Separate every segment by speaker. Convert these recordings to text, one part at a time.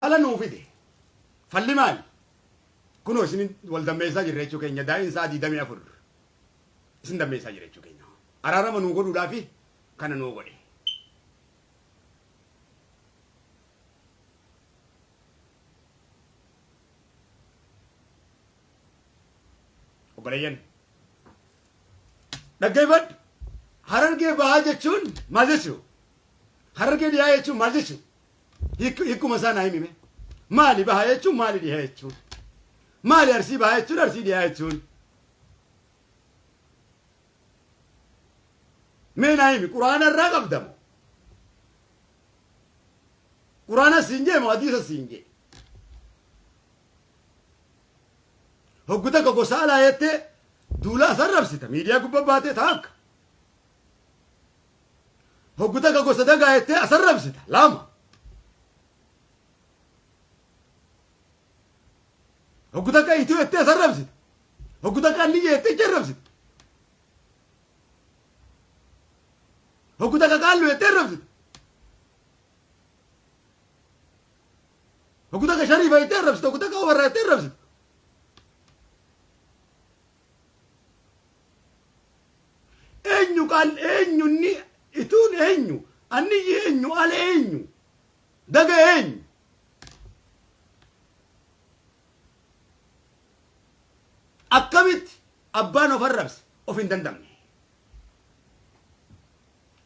Speaker 1: Fala nuu fide. Falli maali? Kunoo isin wal dammeessaa jirra jechuu keenya daa'iin sa'a 24 isin dammeessaa jira jechuu keenya. Araarama nuu godhuudhaafi kana nuu godhe. Obboleeyyan dhaggeeffadhu. Harargee bahaa jechuun maal jechuu? Harargee dhiyaa jechuun maal jechuu? Hikkuma isaa naa himime. Maali baha jechuun maali dhiha jechuun? Maali Arsii baha jechuun Arsii dhihaa jechuun? Mee naa himi, Quraana irraa qabda moo? Quraana siin jee moo hadiisa siin jee? Hoggu takka gosa alaa jettee duula as arrabsita miidiyaa gubbaa baatee taakka. Hoggu takka gosa dagaa jettee as arrabsita. Lama. Hoggu takka ituu jettee as arrabsita. Hoggu takka anniyya jettee achi arrabsita. Hoggu takka qaallu jettee arrabsita. Hoggu takka shariifa jettee arrabsita. Hoggu takka obarraa jettee arrabsita. Eenyu qaal eenyu inni ituun eenyu anniyyi eenyu ala eenyu daga eenyu. Akkamitti abbaan of arrabse of hin dandamne.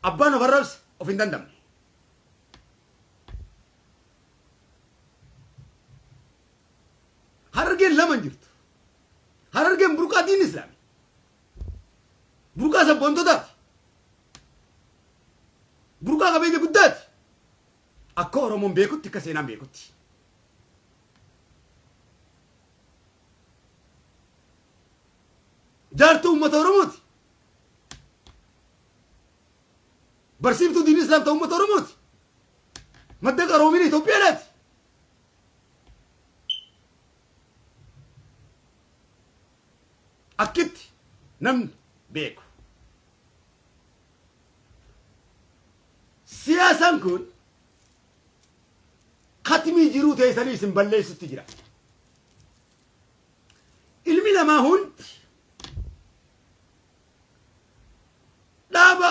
Speaker 1: Abbaan of arrabse of hin dandamne. Harargeen lama hin jirtu. Harargeen burqaa diin islaami. Burqaa sabboontotaati. Burqaa qabeenya guddaati. Akka Oromoon beekutti, akka seenaan beekutti. Jaartuu uummata Oromooti. Barsiiftuu diin islaam ta'uu uummata Oromooti. Madda qaroomina Itoophiyaadhaati. Akkitti namni beeku. Siyaasaan kun katmii jiruu teessanii isin balleessutti jira. Ilmi namaa hundi dhaaba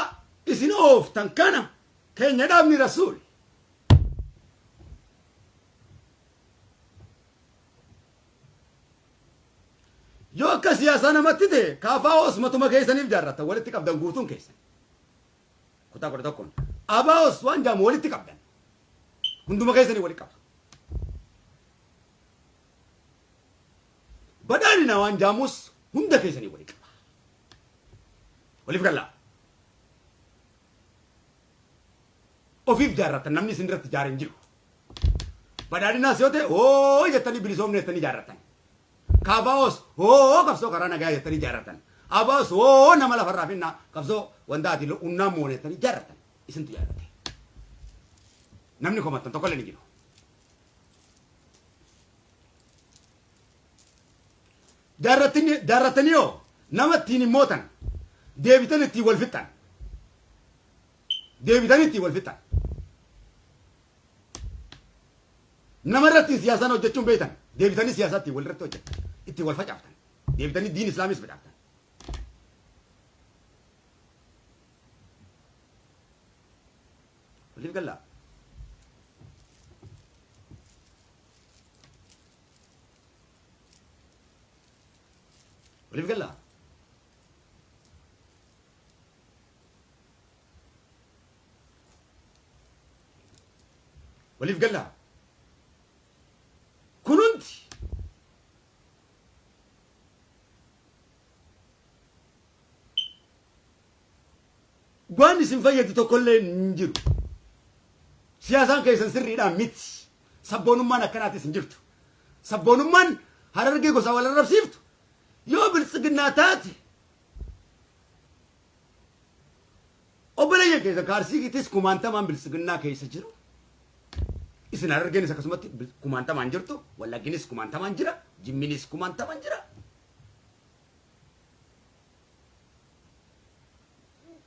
Speaker 1: isin ooftan kana keenya dhaabni rasuul. Yoo akka siyaasaa namatti ta'e KFOs matuma keessaniif jaarrattan walitti qabdan guutuun keessan. Kutaa 11n. ABOs waan jaamu walitti qabdan. Hunduma keessanii walitti qaba. Badhaadhina waan jaamus hunda keessanii walitti qaba. Waliif gallaa. Ofiif jaarrattan, namni isin irratti jaare hin jiru. Badhaadhinaas yoo ta'e hoo jettanii bilisoomne jettanii jaarrattan. KFOs hoo qabsoo karaa nagaa jettanii jaarrattan. ABOs hoo nama lafarraa finnaa qabsoo wanta ati unnaan moone jettanii jaarrattan. Isintu jaarrate. Namni komattan tokkollee ni jiru. Jaarrattanii hoo nama ittiin hin mootan deebitan ittiin wal fixxan. Deebitanii ittiin wal fixxan. Nama irratti siyaasaan hojjechuun beektan deebitanii siyaasaa ittiin wal irratti hojjettan ittiin wal facaaftan deebitanii diin islaamis facaaftan. Waliif gallaa. Waliif gallaa. Waliif gallaa. Kun hundi waan isin fayyadu tokkollee hin jiru. Siyaasaan keessan sirriidhaan miti. Sabboonummaan akkanaatis hin jirtu. Sabboonummaan Harargee gosa wal arrabsiiftu yoo biltsiginnaa taate obboleeyyan keessan kaarsiitis kumaantamaan biltsiginnaa keessa jiru. Isin Harargeenis akkasumatti kumaantamaan jirtu. Wallagginis kumaantamaan jira. Jimminis kumaantamaan jira.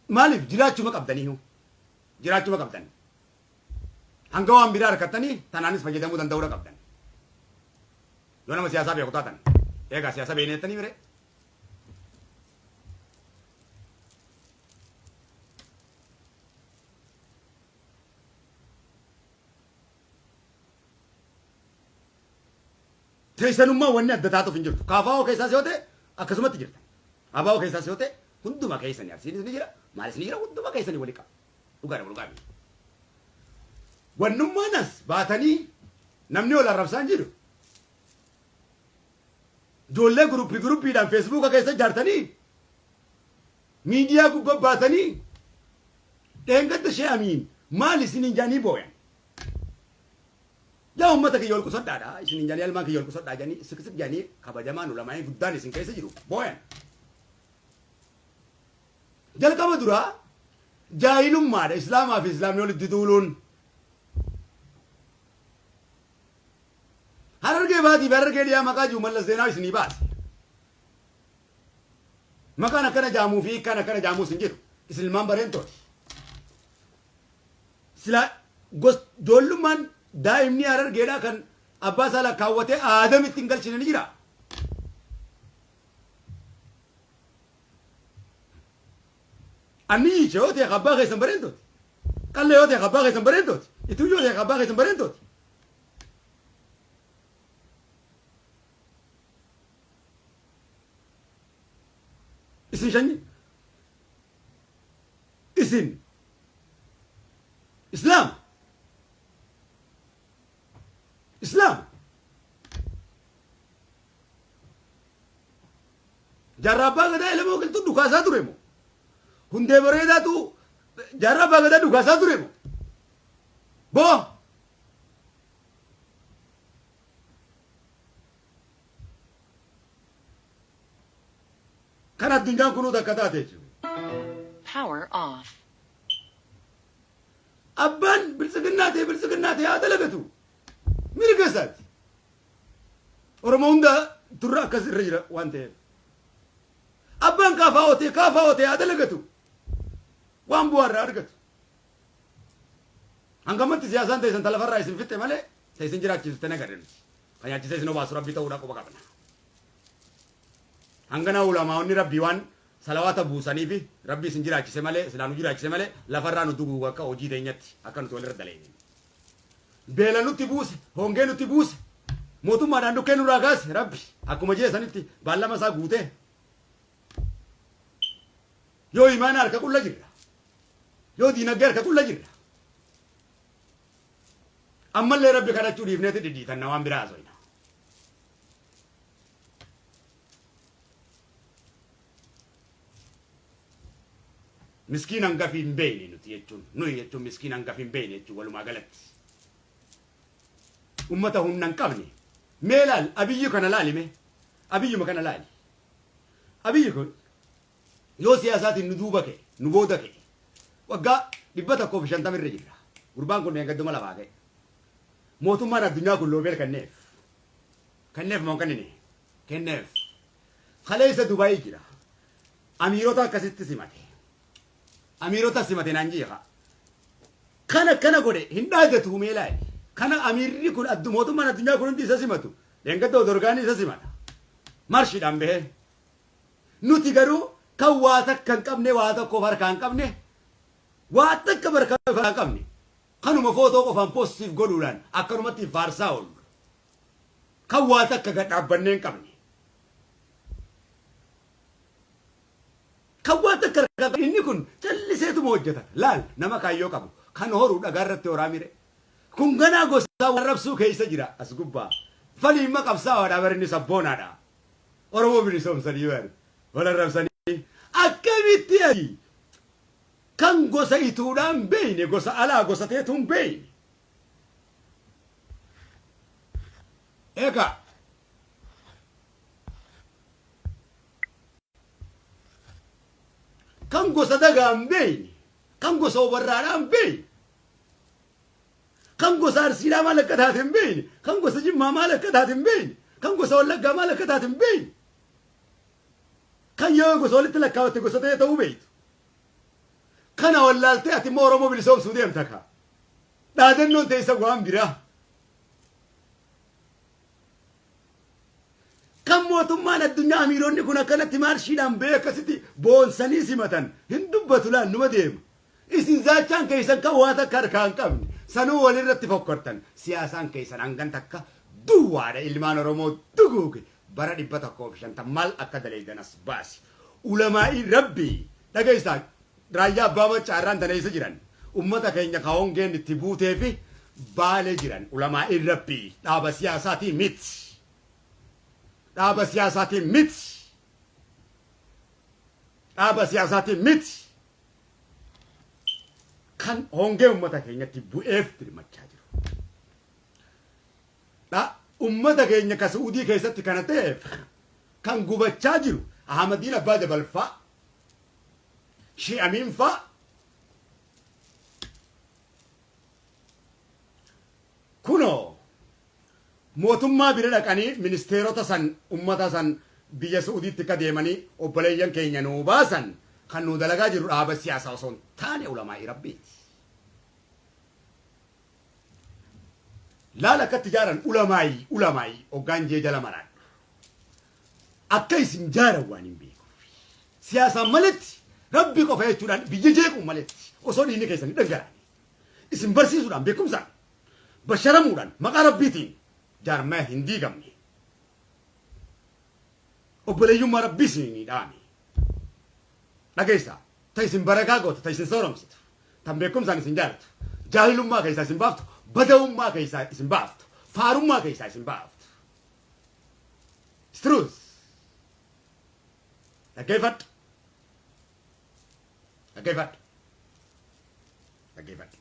Speaker 1: Maaliif jiraachuma qabdaniihu? Jiraachuma qabdan. Hanga waan biraa harkattanii tanaanis fayyadamuu danda'uudha qabdan. Yoo nama siyaasaa beeku taatan. Eegaa siyaasa beekne jettanii mire. Teessanummaa wanni adda taatuuf hin jirtu. Kaafaa'oo keessaas yoo ta'e akkasumatti jirta. Abaa'oo keessaas yoo ta'e hunduma keessanii arsiinis ni jira maalis ni jira hunduma keessanii walii qaba. Dhugaadha dhugaa miti. Wannummaan as baatanii namni ol arrabsaa hin jiru. Ijoollee guruppii guruppiidhaan feesbuuka keessa ijaartanii miidiyaa gubbaa baatanii dheengadda shee amiin maal isiniin jedhanii booyan. Yaa uummata kiyya ol qusadhaadha isiniin jedhanii almaan kiyya ol qusadhaa jedhanii siqsiq jedhanii kabajamaan ulamaa'ii guddaan isin keessa jiru booyan. Jalqaba duraa jaahilummaadha islaamaa fi islaamni walitti duuluun. Harargee baatii fi harargee dhiyaa maqaa jiru Mallas Zeenaawi isinii baase. Maqaan akkana jaamuu fi hiikkaan akkana jaamuus hin jiru. Isin ilmaan bareentooti. Sila gos ijoollummaan daa'imni harargeedhaa kan abbaa isaa lakkaawwatee aadamitti hin galchine ni jira. Anni yiiche yoo ta'e abbaa keessan bareentooti. Qallee yoo ta'e abbaa keessan bareentooti. Ituu yoo ta'e abbaa keessan bareentooti. Isin shanyi isin Islaam Islaam Jaarraa abbaa gadaa elemoo qilxuu dhukaasaa ture moo? Hundee bareedaatu jaarraa abbaa gadaa dhukaasaa ture moo? Boo! Kan addunyaan kunuu takka taate jechuudha.
Speaker 2: Power off.
Speaker 1: Abbaan biltsiginnaa ta'e biltsiginnaa ta'e haa dalagatu. Mirga isaati. Oromoo hunda turra akkas irra jira waan ta'eef. Abbaan kaafaa otee kaafaa otee haa dalagatu. Waan bu'aa irraa argatu. Hangamatti siyaasaan teessan talafarraa isin fixxe malee ta isin jiraachifte nagarre nuti. Kan nyaachisee isin obaasu rabbii ta'uudhaa quba qabna. Hangana ulamaa'onni rabbii waan salawaata buusaniifi rabbii isin jiraachise malee silaa nu jiraachise malee lafarraa nu duguuga akka hojii teenyatti akka nuti walirra daleeyne. Beela nutti buuse, hongee nutti buuse, mootummaadhaan dhukkee nurraa kaase rabbi akkuma jee sanitti baallama isaa guutee. Yoo imaana harka qulla jirra. Yoo diinagdee harka qulla jirra. Ammallee rabbi kadhachuu dhiifneeti dhidhiitanna waan biraa haasofna. Miskiin hangafi hin beeyne nuti jechuun nuyi jechuun miskiin hangafi hin beeyne jechuun walumaa galatti. Ummata humna hin qabne. Mee laal abiyyi kana laali mee. Abiyyuma kana laali. Abiyyi kun yoo siyaasaatiin nu duuba ka'e nu booda ka'e waggaa 150 irra jirra. Gurbaan kun gadduma lafaa ka'e. Mootummaan addunyaa kun loobeel kenneef. Kenneef moo hin kennine? Kenneef. Kaleessa Dubaayii jira. Amiirota akkasitti simate. Amiirota simate naan jeeqa. Kan akkana godhe hin dhaadatu mee laali. Kana amiirri kun addu mootummaan addunyaa kun hundi isa simatu. Dheengadda Odorgaanii isa simata. Marshiidhaan bahee. Nuti garuu kan waa takka hin qabne waa tokkoof harkaa hin qabne waa takka harkaa hin qabne kanuma footoo qofaan postiif godhuudhaan akkanumatti faarsaa oollu. Kan waa takka gad dhaabbannee hin qabne. Kan waan takka harkaa qabu. Inni kun calliseetuma hojjeta. Laal nama kaayyoo qabu. Kan horu dhagaa irratti horaa mire. Kun ganaa gosaa arrabsuu keessa jira as gubbaa. Faliimma qabsaawaadha bar inni sabboonaadha. Oromoo bilisoomsanii bar. Wal arrabsanii. Akkamitti ati kan gosa ituudhaan beeyne gosa alaa gosa teetuun beeyne. Egaa kan gosa dagaa hin beeyne kan gosa obarraadhaa hin beeyne kan gosa arsiidhaa maal akka taate hin beeyne kan gosa jimmaa maal akka taate hin beeyne kan gosa wallaggaa maal akka taate hin beeyne kan yoo gosa walitti lakkaawatte gosa ta'e ta'uu beeytu kana wallaaltee ati immoo oromoo bilisoomsuu deemta kaa. Dhaadannoon teessan waan biraa. Kan mootummaan addunyaa amiironni kun akkanatti maarshiidhaan ba'ee akkasitti boonsanii simatan hin dubbatu laal numa deema. Isin zaachaan keessan kan waa takka harkaa hin qabne sanuu walirratti fokkortan siyaasaan keessan hangan takka duwwaadha ilmaan Oromoo duguuge bara 150 maal akka daleeydan as baasi. Ulamaa'ii Rabbii dhageessaa Raayyaa Abbaa Maccaa irraan tana eessa jiran? Ummata keenya ka hongeen itti buutee fi Baale jiran. Ulamaa'iin Rabbii dhaaba siyaasaatii miti. Dhaaba siyaasaatii miti. Dhaaba siyaasaatii miti. Kan hongee ummata keenyatti bu'eef dirmachaa jiru. Dha ummata keenya ka Su'uudii keessatti kana ta'eef kan gubachaa jiru Ahmadiin Abbaa Jabal fa'a Shii Amiin faa kunoo mootummaa bira dhaqanii ministeerota san ummata san biyya Su'udiitti akka deemanii obboleeyyan keenya nuu baasan kan nuu dalagaa jiru dhaaba siyaasaa osoo hin taane ulamaa'ii rabbiiti. Laala akkatti jaaran ulamaa'ii ulamaa'ii hoggaan jee jala maraadhu. Akka isin jaaran waan hin beekuuf. Siyaasaan maletti rabbi qofa jechuudhaan biyya jeequun maletti osoo dhiigni keessan hin dhangalaane. Isin barsiisuudhaan beekumsaan basharamuudhaan maqaa rabbiitiin jaarmaya hin diigamne. Obboleeyyummaa rabbii isinii dhaame. Dhageessaa ta isin barakaa gootu ta isin sooromsitu tan beekumsaan isin jaalatu jaahilummaa keessaa isin baaftu badawummaa keessaa isin baaftu faarummaa keessaa isin baaftu. It's truth. Dhaggeeffadhu. Dhaggeeffadhu. Dhaggeeffadhu.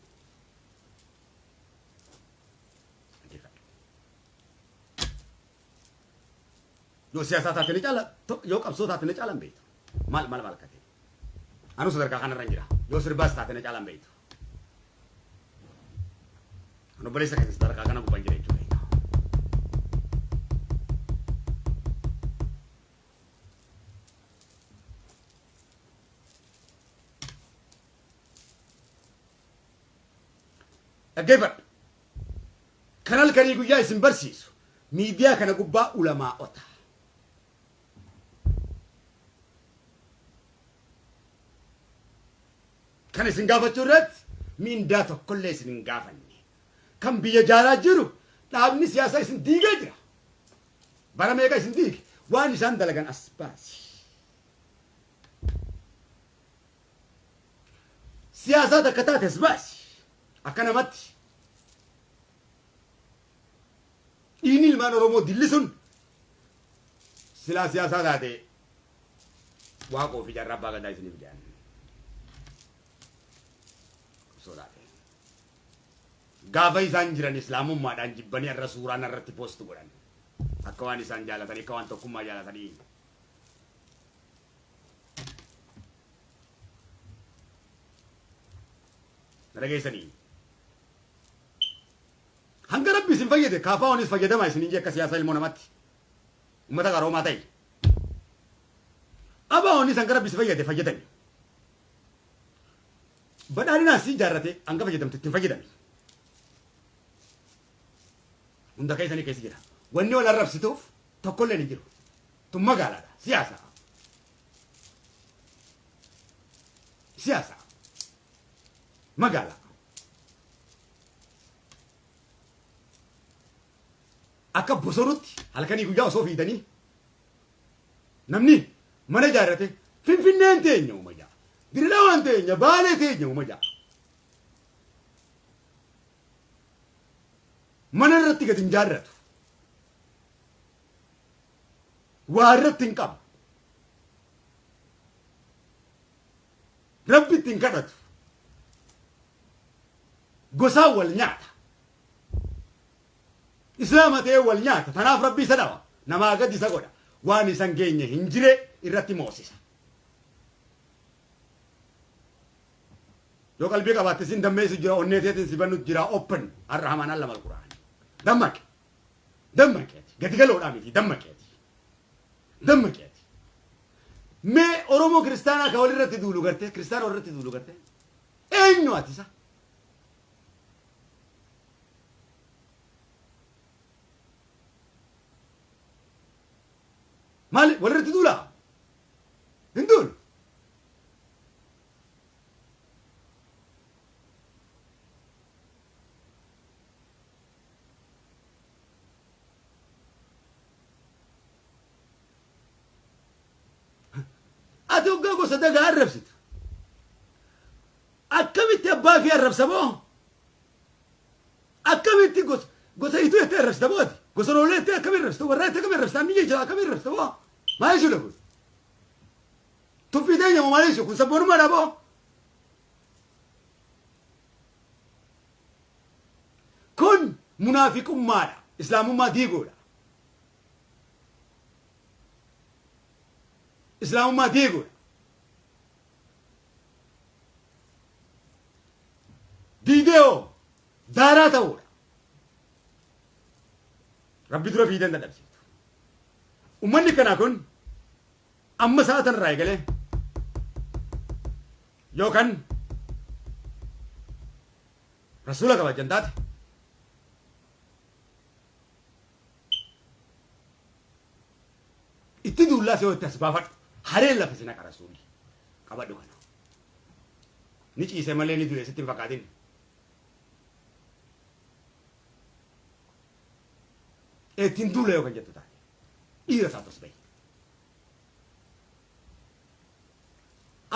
Speaker 1: Dhaggeeffadhu. Yoo siyaasaa taate ni caala, yoo qabsoo taate ni caala hin beektu. Maal maal maal akka ta'e. Anuu sadarkaa kanarra hin jira. Yoo sirbaas taate na caala hin beektu. An obboleessa keessa sadarkaa kana gubbaan jira jechuudha. Dhaggeeffadhu. Kan halkanii guyyaa isin barsiisu miidiyaa kana gubbaa ulamaa'ota. Kan isin gaafachuu irratti miindaa tokkollee isin hin gaafanne. Kan biyya jaaraa jiru dhaabni siyaasaa isin diigee jira. Bara meeqa isin diige waan isaan dalagan as baasi. Siyaasaa takka taate as baasi. Akka namatti dhiigni ilmaan Oromoo dilli sun silaa siyaasaa taate Waaqoo fi Jaarraa Abbaa Gadaa isiniif jedhan. Qabsoo taate. Gaafa isaan jiran islaamummaadhaan jibbanii irra suuraan irratti post godhan. Akka waan isaan jaalatanii akka waan tokkummaa jaalatanii. Na dhageessanii. Hanga rabbi isin fayyade kaafaa'onis fayyadamaa isiniin jee akka siyaasaa ilmoo namatti. Ummata qaroomaa ta'i. ABOnis hanga rabbi si fayyade fayyadami. Badhaadhinaan si ijaarrate hanga fayyadamte ittiin fayyadami. Hunda keessanii keessa jira. Wanni wal arrabsituuf tokkolleen hin jiru. Tun magaalaadha. Siyaasa. Siyaasa. Magaalaa. Akka bosonutti halkanii guyyaa osoo fiigdanii namni mana ijaarrate Finfinneen teenya uma ja'a. Dirredhawaan teenya Baalee teenya uma ja'a. Mana irratti gadi hin jaarratu. Waa irratti hin qabu. Rabbi itti hin kadhatu. Gosaan wal nyaata. Islaama ta'ee wal nyaata. Tanaaf Rabbi isa dhawa. Namaa gadi isa godha. Waan isan geenye hin jire irratti moosisa. Yoo qalbii qabaatte sin dammeessu jira onnee teetiin si bannu jira open arrahmaan allama alquraan. Dammaqe. Dammaqe ati. Gadi galoodhaa miti dammaqe ati. Dammaqe ati. Mee Oromoo kiristaanaa ka walirratti duulu gartee kiristaana walirratti duulu gartee eenyu ati isa? Maali walirratti duulaa? Hin duulu. Ati hoggaa gosa dagaa arrabsitu. Akkamitti abbaa fi arrabsa moo? Akkamitti gosa gosa ituu jettee arrabsita moo ati? Gosa loolee jettee akkamiin arrabsita? Warraa jettee akkamiin arrabsita? Anni jecha akkamiin arrabsita moo? Maal jechuudha kun? Tuffii teenya moo maal jechuudha kun? Sabboonummaadha moo? Kun munaafiqummaadha. Islaamummaa diiguudha. Islaamummaa diiguudha. Diidee hoo daaraa ta'uudha. Rabbi dura fiidan dadhabsiiftu. Ummanni kanaa kun amma sa'a tanarraa eegalee yookaan rasuula kabajan taate itti duullaa si itti as baafadhu hareen lafa si naqa rasuulli qabadhu kana ni ciise malee ni du'e sitti hin fakkaatin. Ittiin duula yoo kan jettu taate dhiira taatus bahi.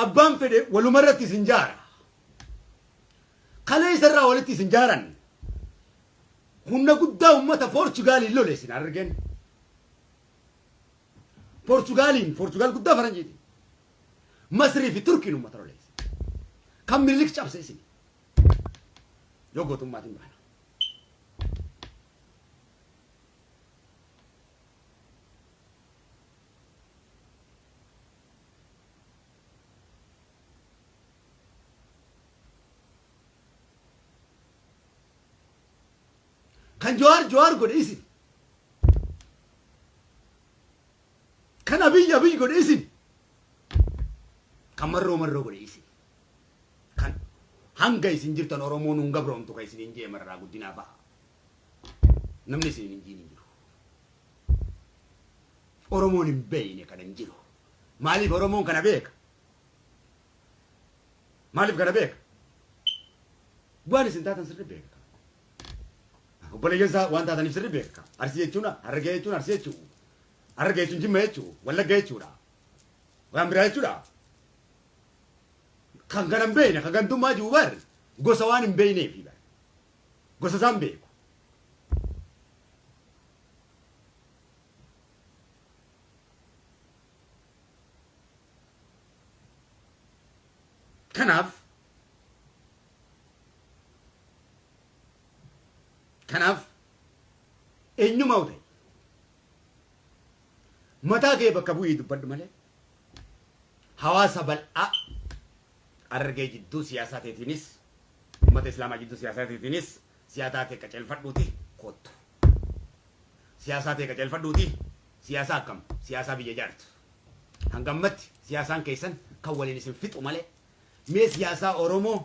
Speaker 1: Abbaan fedhe walumarratti isin jaara. Kalee isarraa walitti isin jaaran. Humna guddaa uummata Poorchugaaliin lole isin argeen. Poorchugaaliin Poorchugaal guddaa faranjiiti. Masrii fi Turkiin uummata lole isin. Kan Minilik cabse isin. Yoo gootummaatiin baana. Kan Jawaar Jawaar godhe isin. Kan Abiy Abiy godhe isin. Kan Marroo Marroo godhe isin. Kan hanga isin jirtan Oromoon hin gabroomtu kan isin hin jee Mararaa Guddinaa fa'a. Namni isin hin jiin hin jiru. Oromoon hin beeyne kana hin jiru. Maaliif Oromoon kana beeka? Maaliif kana beeka? Waan isin taatan sirri beeka. Obboleeyyan isaa waan taataniif sirri beeka. Arsii jechuun Harargee jechuun Arsii jechuu. Harargee jechuun Jimma jechuu. Wallagga jechuudha. Waan biraa jechuudha. Kan kana hin beekne kan gandummaa jiru bar gosa waan hin beekneefi bar. Gosa isaan beeku. Kanaaf kanaaf eenyumaa ta'e mataa kee bakka bu'ii dubbadhu malee hawaasa bal'aa Harargee jidduu siyaasaa teetiinis ummata Islaamaa jidduu siyaasaa teetiinis siyaataa tee qaceelfadhuuti koottu. Siyaasaa tee qaceelfadhuuti siyaasaa akkam siyaasaa biyya jaartu. Hanga ammatti siyaasaan keessan kan waliin isin fixu malee mee siyaasaa Oromoo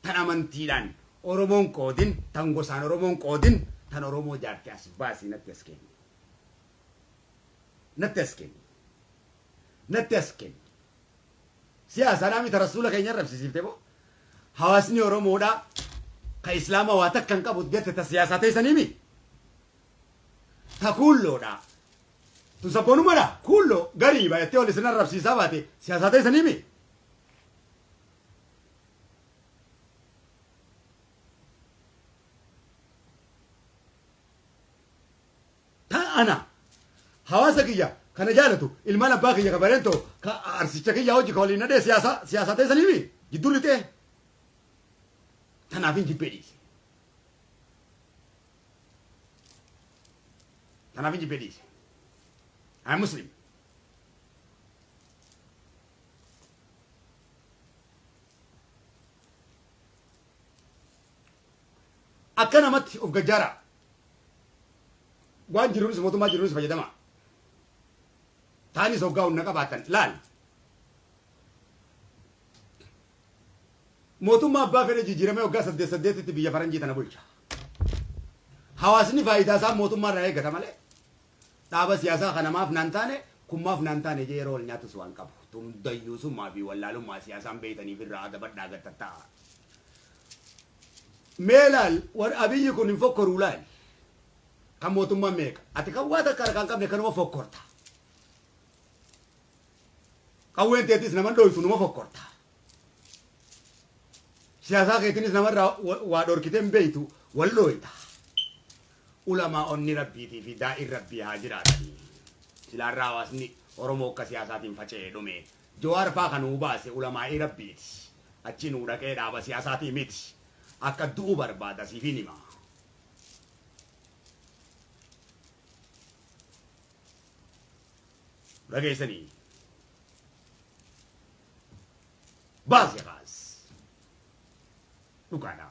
Speaker 1: tan amantiidhaan Oromoon qoodin tan gosaan Oromoon qoodin tan Oromoo jaarte as baasii natti as kenni. Natti as kenni. Natti as kenni. Siyaasaadhaa miti rasuula keenya arrabsisiifte moo? Hawaasni Oromoodhaa ka Islaama waa takka hin qabu jette ta siyaasaa teessanii mi? Ta kuulloodhaa. Tun sabboonumadha. Kuulloo garii baay'attee ol isin arrabsiisaa baate siyaasaa teessanii mi? Ta ana hawaasa kiyya kana jaalatu ilmaan abbaa kiyya ka bareentoo ka arsicha kiyya hojii ka waliin nadhee siyaasaa siyaasaa teessaniimi jidduu lixee tanaaf hin jibbee dhiise. Tanaaf hin jibbee dhiise. I am Muslim. Akka namatti of gajjaaraa. Waan jiruunis mootummaa jiruunis fayyadamaa. Taanis hoggaa humna qabaatan laal. Mootummaa abbaa fedhe jijjiiramee waggaa saddeet saddeetitti biyya faranjii tana bulcha. Hawaasni faayidaa isaa mootummaa irraa eeggata malee dhaaba siyaasaa kan namaaf naan taane Kun maaf naan taane jee yeroo wal nyaatus waan qabu. Tun dayyuusummaa fi wallaalummaa siyaasaan beeytaniif irraa adabadhaa gad tattaa'a. Mee laal war Abiyyi kun hin fokkoruu laal. Kan mootummaa meeqa? Ati kan waa takka harkaa hin qabne kanuma fokkorta. Qawween teetis nama dhoytu numa fokkorta. Siyaasaa keetiinis namarraa waa dhorkitee hin beeytu wal dhooyta. Ulamaa'onni Rabbiitii fi daa'iin Rabbii haa jiraatanii. Silaarraa hawaasni Oromoo akka siyaasaatiin faca'ee dhume. Jawaar faa ka nuu baase ulamaa'ii Rabbiiti. Achi nuu dhaqee dhaaba siyaasaatii miti. Akka du'u barbaada siifin hima. Dhageessanii? Baase kaas. Dhugaadha.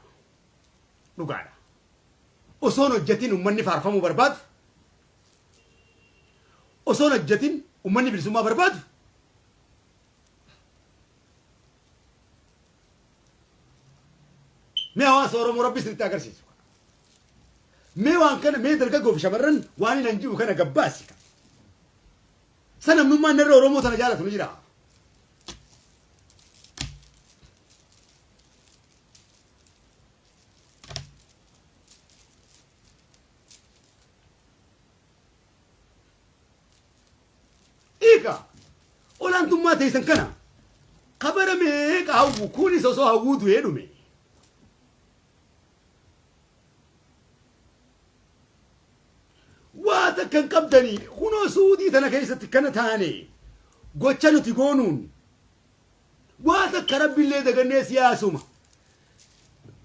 Speaker 1: Dhugaadha. Osoon hojjetin ummanni faarfamuu barbaadu. Osoon hojjetin ummanni bilisummaa barbaadu. Mee hawaasa Oromoo Rabbi isinitti agarsiisu. Mee waan kana mee dargaggoo fi shamarran waan hin jiru kana gabbaasi. Sa namnummaan narra Oromoo tana jaalatu ni jira. Hiika olaantummaa teessan kana kabara meeqa hawwu kunis osoo hawwuu du'ee dhume. Waa takka hin qabdanii kunoo suudii tana keessatti kana taane gocha nuti goonuun waa takka rabbillee dagannee siyaasuma.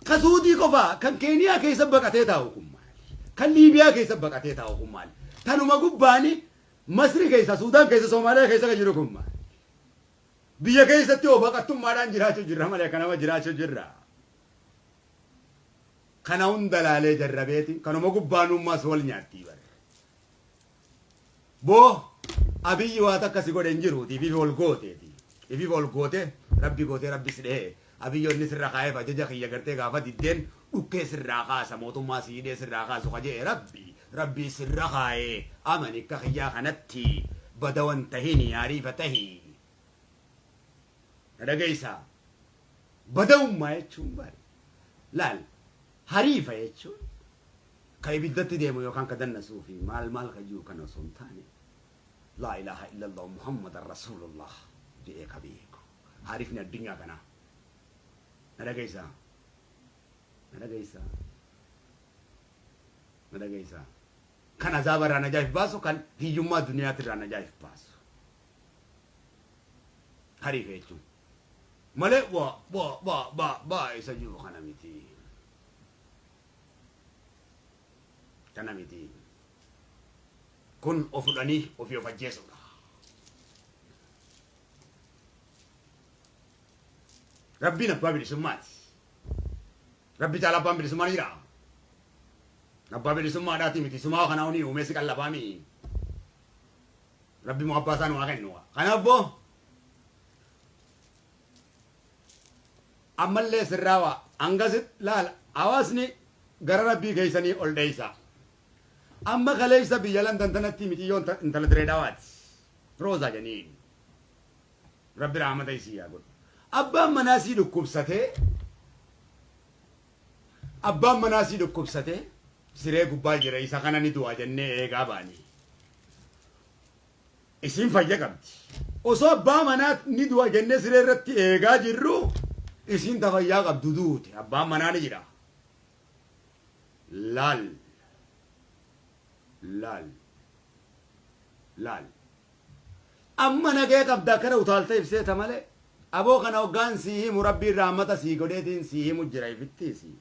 Speaker 1: Ka suudii qofaa kan Keeniyaa keessa baqatee taa'u kun maali? Kan Liibiyaa keessa baqatee taa'u kun maali? Tanuma gubbaani Masri keessa, Suudaan keessa, Soomaaliyaa keessa kan jiru kun maali? Biyya keessatti hoo baqattummaadhaan jiraachuu jirra malee akka nama jiraachuu jirra. Kana hunda laalee jarrabeeti kanuma gubbaanummaas wal nyaattii bare. Boo Abiyyi waa takka si godhe hin jiruuti ifiif ol gooteeti. Ifiif ol goote rabbi gootee rabbi si dhehee. Abiyyi onni sirra kaa'eef ajaja kiyya gartee gaafa diddeen dhukkee sirraa kaasa mootummaa si hidhee sirraa kaasu ka je'e rabbi rabbii sirra kaa'ee amani akka kiyyaa kanatti badawan tahini ariifa tahi. Na dhageessaa? Badawummaa jechuun bari laal hariifa jechuun ka ibiddatti deemu yookaan ka dannasuu fi maal maal ka jiru kana osoo hin taane laa ilaaha illallah muhammadan rasuulullah jedhee ka beeku haarifni addunyaa kanaa. Na dhageessaa? Na dhageessaa? Na dhageessaa? Kan azaaba irraa najaa if baasu kan hiyyummaa duniyaatirraa najaa if baasu. Hariifa jechuun. Malee waa waa waa waa waa isa jiru kana miti. Kana miti. Kun of fudhanii ofii of ajjeesuudha. Rabbiin abbaa bilisummaati. Rabbi caalaa abbaan bilisummaa ni jira. Abbaa bilisummaadhaati miti sumaa kanaa ni uumee si qallabaami. Rabbi moo abbaa isaa nu haa kennu. Kanaaf boo ammallee sirraawa hangas laala hawaasni gara rabbii keessanii ol dheeysa. Amma kaleessa biyya Landan tanatti miciyyoon intala diree dhawaati. Roozaa janiin. Rabbi rahmata isii haa godhu. Abbaan manaa sii dhukkubsatee abbaan manaa sii dhukkubsatee siree gubbaa jira isa kana ni du'a jennee eegaa baane. Isiin fayya qabdi. Osoo abbaa manaa ni du'a jennee siree irratti eegaa jirru isiin ta fayyaa qabdu duute abbaan manaa ni jira. Laal. Laal. Laal. Amma nagee qabda akkana utaaltee ibseeta malee aboo kana hoggaan sii himu rabbiin rahmata sii godheetiin sii himu jira ifittiisi.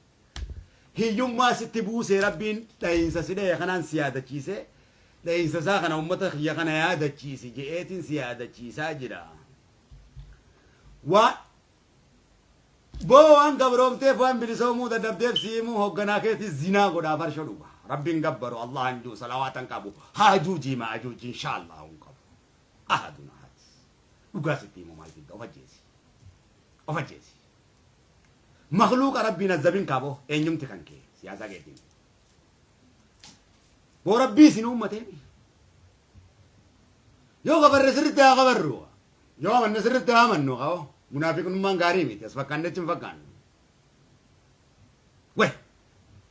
Speaker 1: Hiyyummaa sitti buusee rabbiin dhahiinsa si dhahe kanaan si yaadachiisee dhahiinsa isaa kana ummata kiyya kana yaadachiisi je'eetiin si yaadachiisaa jira. Waa boo waan gabroomteef waan bilisoomuu dadhabdeef si himuu hogganaa keetii zinaa godhaa farsho dhuga. Rabbiin gabbaru Allahan juu salawaatan qabu haajuujii ma'ajuuji inshaallah hin qabu. Ahadun ahad. Dhugaa sitti himu maal fidda of ajjeesi. Of ajjeesi. Makhluuqa Rabbiin azzabin kaaboo eenyumti kan kee siyaasaa keetiin. Boo Rabbii isin uummatee. Yoo kafarre sirriitti haa kafarru. Yoo amanne sirriitti haa amannu. Haa munaafiqummaan gaarii miti. As fakkaanne achi hin fakkaannu. Weh!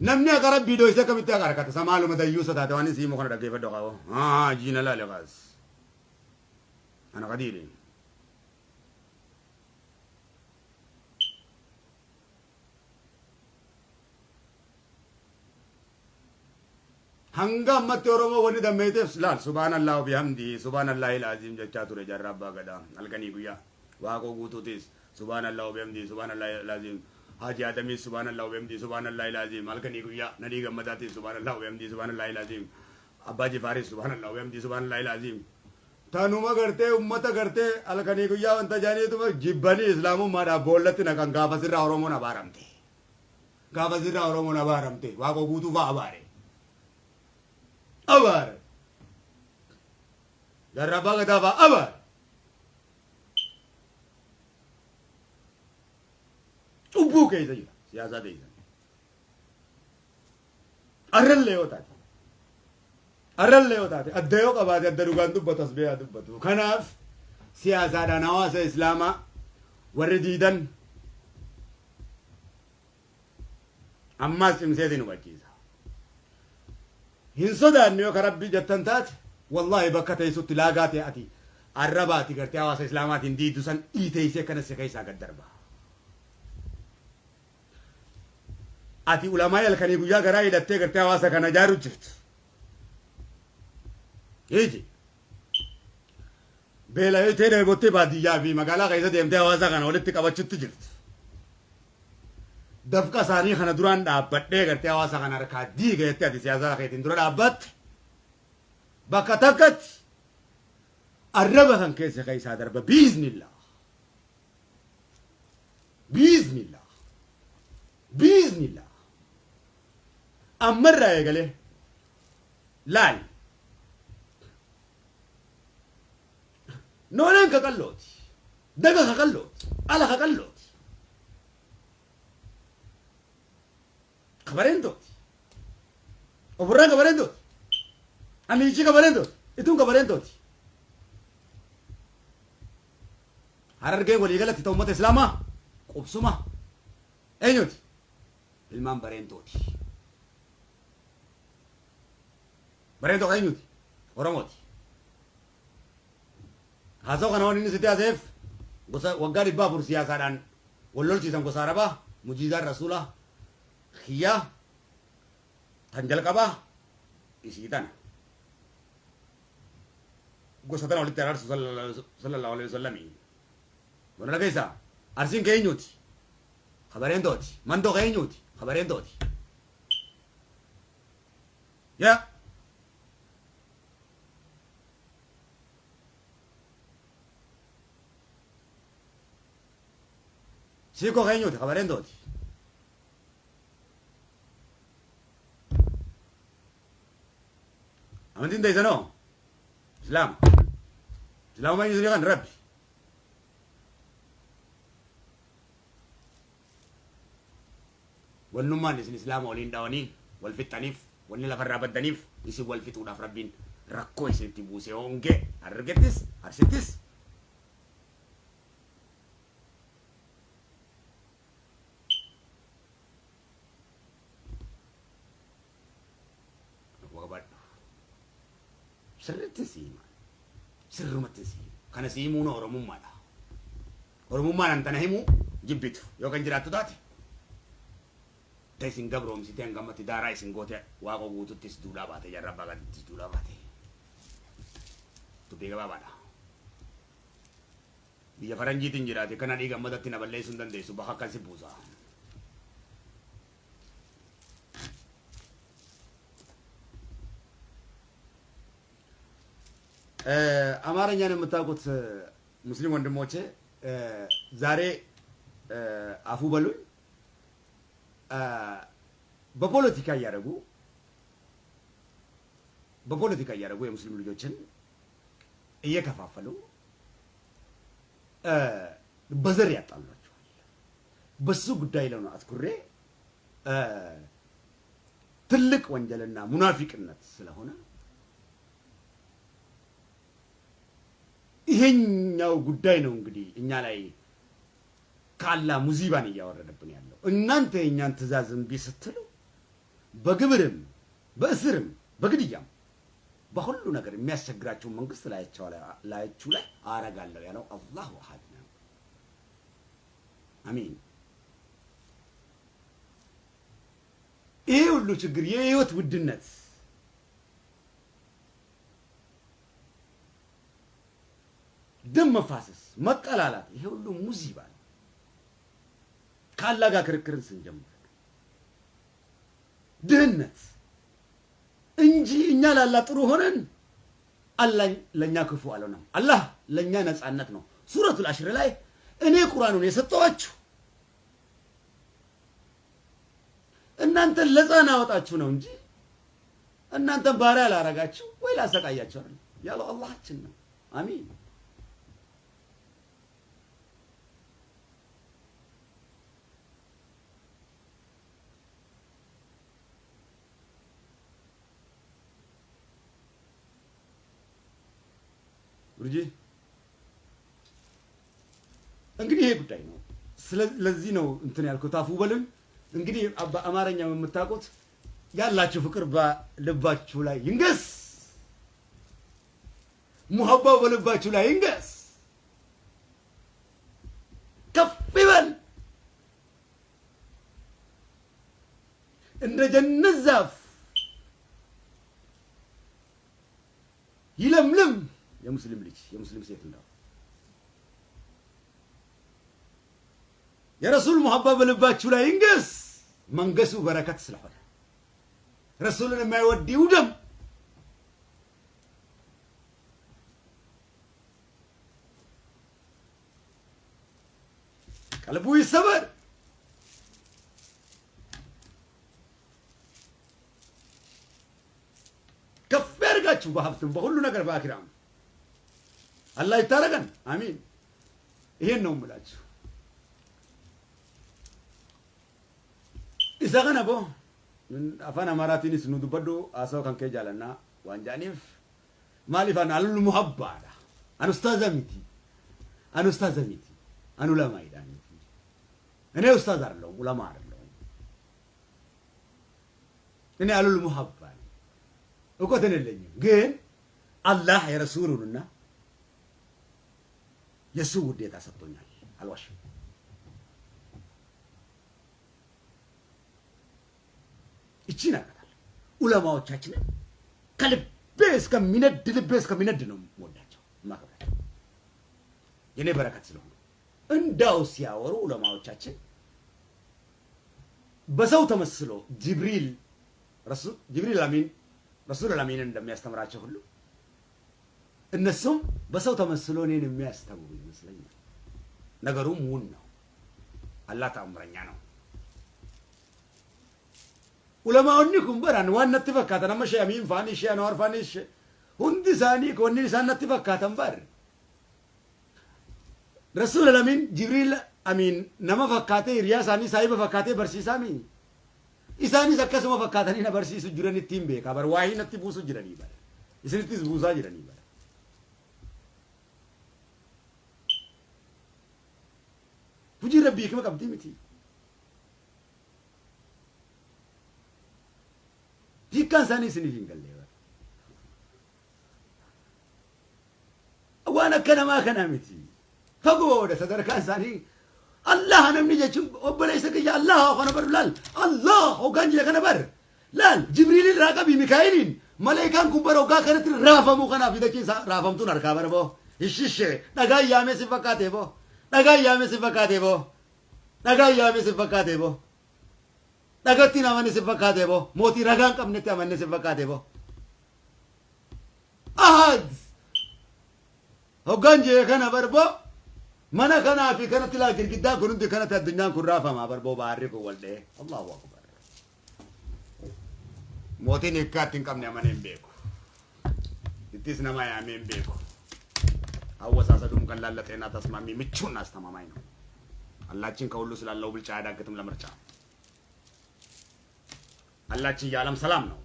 Speaker 1: Namni akka rabbii dhoyse akkamitti akka harkata isa maaluma dayyuusa taate waan isii himu kana dhaggeeffadhu qabu. Haa jiina laale kaas. Ana kadiiri. Hanga ammatti Oromoo wanni dammeeyteef laal subhaanallah bihamdihi subhaanallahi alaaziim jechaa ture jaarraa abbaa gadaa halkanii guyyaa waaqoo guutuutis subhaanallah bihamdihi subhaanallahi alaaziim Haji Adamiis subhaanallah bihamdihi subhaanallahi alaaziim halkanii guyyaa Nadhii Gammadaatis subhaanallah bihamdihi subhaanallahi alaaziim Abbaa Jifaaris subhaanallah bihamdihi subhaanallahi alaaziim tanuma gartee ummata gartee halkanii guyyaa wanta jaaniituma jibbanii islaamummaadhaaf boollatti naqan gaafa sirraa Oromoon abaaramte. Gaafa sirraa Oromoon abaaramte Waaqoo guutuu fa'aa abaare. Abaare. Jaarraa abbaa gadaa fa'aa abaare. Cubbuu keessa jira siyaasaa teessan. Arrallee yoo taate. Arrallee yoo taate adda yoo qabaate adda dhugaan dubbatu as ba'ee dubbatu. Kanaaf siyaasaadhaan hawaasa islaamaa warri diidan ammaas cimseetiin hubachiisa. Hin sodaanne yoo ka rabbii jettan taate wallaahi bakka teessutti laagaa ta'e ati arrabaati gartee hawaasa islaamaatiin diidu san dhiiteessee akkana si keessaa gad darba. Ati ulamaa halkanii guyyaa garaa hidhattee gartee hawaasa kana ijaaru jirtu. Hiiji. Beelayitee dheebottee baadiyyaa fi magaalaa keessa deemtee hawaasa kana walitti qabachutti jirtu. Dafqa isaanii kana duraan dhaabbadhee gartee hawaasa kana harkaa diiga jettee ati siyaasaa keetiin dura dhaabbatte. Bakka takkatti arraba kan keessa keessaa darba biiznillah. Biiznillah. Biiznillah. Ammarraa eegalee laal. Nooleen ka qallooti. Daga ka qallooti. Ala ka qallooti. Ka bareentooti. Oborraan ka bareentooti. Amiichii ka bareentooti. Ituun ka bareentooti. Harargeen waliigalatti ta'u uummata Islaamaa qubsuma eenyuti? Ilmaan bareentooti. Bareentoo ka eenyuti? Oromooti. Haasoo kana waan inni sitti haaseef gosa waggaa 400 siyaasaadhaan wal lolchiisan gosa Arabaa mujiizaan rasuulaa kiyyaa tan jalqabaa isii tana. Gosa tana walitti araarsu sallallahu alaihi wasallami. Wana dhageessaa Arsiin ka eenyuti? Ka bareentooti. Mandoo ka eenyuti? Ka bareentooti. Yaa. Siikoo ka eenyuti? Ka bareentooti. Amantiin teessanoo? Islaama. Islaamummaa eenyu isinii kan Rabbi. Wannummaan isin islaama waliin dhawanii wal fixxaniif wanni lafarraa baddaniif isin wal fixuudhaaf Rabbiin rakkoo isinitti buuse hongee Harargettis Arsittis qabadhu. Sirriitti si hima. Sirrumatti si hima. Kana si himuun Oromummaadha. Oromummaan an tana himuu jibbitu yoo kan jiraattu taate ta isin gabroomsitee hanga ammatti daaraa isin goote Waaqoo guututtis duulaa baate jaarraa abbaa gadaattis duulaa baate. Dubbii gabaabaadha. Biyya faranjiitiin jiraate kana dhiiga ammatatti na balleessuu hin dandeessu bakka akkan si buusa. አማርኛን የምታውቁት ሙስሊም ወንድሞቼ ዛሬ አፉ በሉኝ። በፖለቲካ እያደረጉ በፖለቲካ እያደረጉ የሙስሊም ልጆችን እየከፋፈሉ በዘር ያጣሏቸዋል። በሱ ጉዳይ ላይ ነው አትኩሬ ትልቅ ወንጀልና ሙናፊቅነት ስለሆነ ይሄኛው ጉዳይ ነው እንግዲህ እኛ ላይ ከአላህ ሙዚባን እያወረደብን ያለው። እናንተ የእኛን ትእዛዝ እምቢ ስትሉ በግብርም በእስርም በግድያም በሁሉ ነገር የሚያስቸግራቸውን መንግስት ላያችሁ ላይ አረጋለሁ ያለው አላሁ አሐድ ነው። አሚን። ይሄ ሁሉ ችግር የህይወት ውድነት ደም መፋሰስ፣ መጠላላት ይሄ ሁሉ ሙዚባ ነው። ከአላህ ጋር ክርክርን ስንጀምር ድህነት እንጂ እኛ ላላ ጥሩ ሆነን አላህ ለኛ ክፉ አልሆነም። አላህ ለኛ ነፃነት ነው። ሱረቱል አሽር ላይ እኔ ቁርአኑን የሰጠኋችሁ እናንተን ለጻ አወጣችሁ ነው እንጂ እናንተን ባሪያ ላረጋችሁ ወይ ላሰቃያችሁ አይደለም ያለው አላህችን ነው። አሚን። ሩጂ እንግዲህ ይሄ ጉዳይ ነው። ስለዚህ ነው እንትን ያልኩት። አፉ በሉኝ። እንግዲህ በአማርኛ የምታውቁት ያላችሁ ፍቅር በልባችሁ ላይ ይንገስ፣ ሙሀባው በልባችሁ ላይ ይንገስ፣ ከፍ ይበል። እንደ ጀነት ዛፍ ይለምልም። የሙስሊም ልጅ የሙስሊም ሴት እንደው የረሱል ሙሀባ በልባችሁ ላይ ይንገስ። መንገሱ በረከት ስለሆነ ረሱልን የማይወድ ይውደም። ቀልቡ ይሰበር። ከፍ ያድርጋችሁ በሀብትም በሁሉ ነገር በአኺራም አላህ ይታረቀን። አሚን። ይሄን ነው የምላችሁ። Isa kana boo afaan Amaaraatiinis nu dubbadhu haasawaa kan kee jaalannaa waan jedhaniif maaliif an alul muhabbaadha. An ustaaza miti. An ustaaza miti. An ulamaidha miti. እኔ ኡስታዝ አይደለሁም፣ ኡለማ አይደለሁም። እኔ አሉል ሙሀባ ነኝ። እውቀትን የለኝም፣ ግን አላህ የረሱሉንና የእሱ ውዴታ ሰጥቶኛል። አልዋሽም። እቺን አውቃታለሁ። ኡለማዎቻችንን ከልቤ እስከሚነድ ልቤ እስከሚነድ ነው የምወዳቸው የማከብራቸው የኔ በረከት ስለሆኑ እንዳው ሲያወሩ ኡለማዎቻችን በሰው ተመስሎ ጅብሪል ጅብሪል አሚን ረሱል አሚንን እንደሚያስተምራቸው ሁሉ እነሱም በሰው ተመስሎ እኔን የሚያስተምሩ ይመስለኛል። ነገሩም እውን ነው። አላህ ተአምረኛ ነው። Ulamaa'onni kun baran waan natti fakkaatan amma Shee Amiin fa'anii Shee Anwaar fa'anii hundi isaanii wanni isaan natti fakkaatan bar. Rasuul Amiin Jibriil Amiin nama fakkaatee hiriyaa isaanii saahiba fakkaatee barsiisaa mii. Isaanis akkasuma fakkaatanii na barsiisu jiran ittiin beekaa bar waahii natti buusu jiranii bar. Isinittis buusaa jiranii bar. Hojiin Rabbii hikma qabdii miti. Hiikkaan isaanii isiniif hin galle bar. Waan akka namaa kanaa miti. Fagoodha sadarkaan isaanii. Allah namni jechuun obboleessa kiyya Allah kana bar laal Allah hoggaan jira kana bar laal Jibriilin irraa qabi Mikaa'iliin maleekaan kun bara hoggaa kanatti raafamuu kanaaf dachee isaa raafamtuun harkaa bara boo ishishee dhagaa yaamee si fakkaatee boo dhagaa yaamee si fakkaatee boo dhagaa yaamee si fakkaatee boo dhagattiin amanne si fakkaatee boo mootii ragaa hin qabnetti amanne si fakkaatee boo ahad hoggaan jee kana bar boo mana kanaa fi kanatti laa girgiddaan kun hundi kanatti addunyaan kun raafama barboo baharri kun wal dha'ee Allahu akbar mootiin hiikkaatti hin qabne amanee hin beeku ittis nama yaamee hin beeku አወሳሰዱም ቀላል ለጤና ተስማሚ ምቹና አስተማማኝ ነው። አላችን ከሁሉ ስላለው ብልጫ አያዳግትም ለምርጫ። አላችን የዓለም ሰላም ነው፣